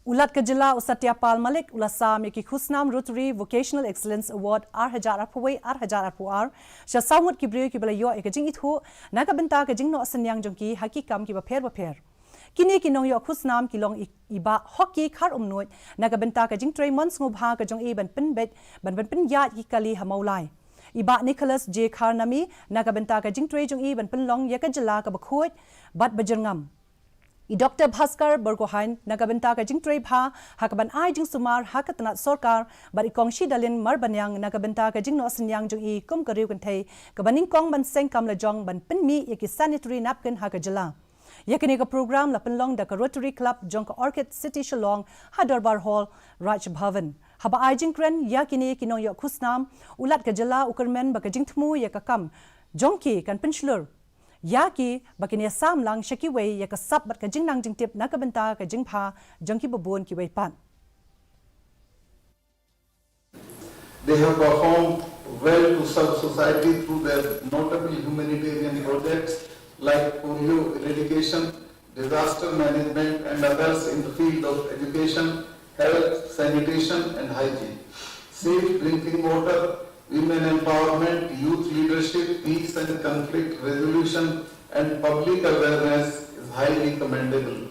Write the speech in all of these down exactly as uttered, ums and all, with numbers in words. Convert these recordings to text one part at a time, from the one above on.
U Lat ka Jylla u Satya Pal Malik u la sam ïa ki khusnam Rotary Vocational Excellence Award ar hajar arphew wei ar hajar arphew ar sha saw ngut ki briew kiba la ïoh ïa ka jingithuh na ka bynta ka jingnoh synñiang jong ki ha ki kam kiba pher bapher. Kine ki nongïoh khusnam ki long i, i Bah Hockey Kharumnuid na ka bynta ka jingtrei mon sngewbha ka jong i ban pynbeit, ban, ban pynïaid ki kali ha Mawlai. I Bah Nicholas J Kharnami na ka bynta ka jingtrei jong i ban pynlong ïa ka jylla kaba khuid bad ba jyrngam. I Doktor Bhaskar Borgohain na ka bynta ka jingtrei bha ha kaban ai jingsumar ha ka tnat sorkar, bad i Kong Shidalin Marbaniang na ka bynta ka jingnoh synñiang jong i kum ka riew kynthei kaba nyngkong ban seng kam lajong ban pynmih ïa ki sanitary napkin ha ka jylla. Ïa kane ka program la pynlong da ka Rotary Club jong ka Orchid City Shillong ha Dorbar Hall, Raj Bhavan. Haba ai jingkren ïa kine ki nongïoh khusnam, u Lat ka Jylla u kyrmen ba ka jingthmu ïa ka kam jong ki kan pynshlur ïa ki ba kin ïa sam lang sha kiwei ïa ka sap bad ka jingnang jingtip na ka bynta ka jingbha jong kiba bun kiwei pat. They have performed well to serve society through their notable humanitarian projects like polio eradication, disaster management, and others in the field of education, health, sanitation, and hygiene, safe drinking water, women empowerment, youth leadership, peace and conflict resolution, and public awareness is highly commendable.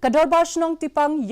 Ka Dorbar Shnong Tipang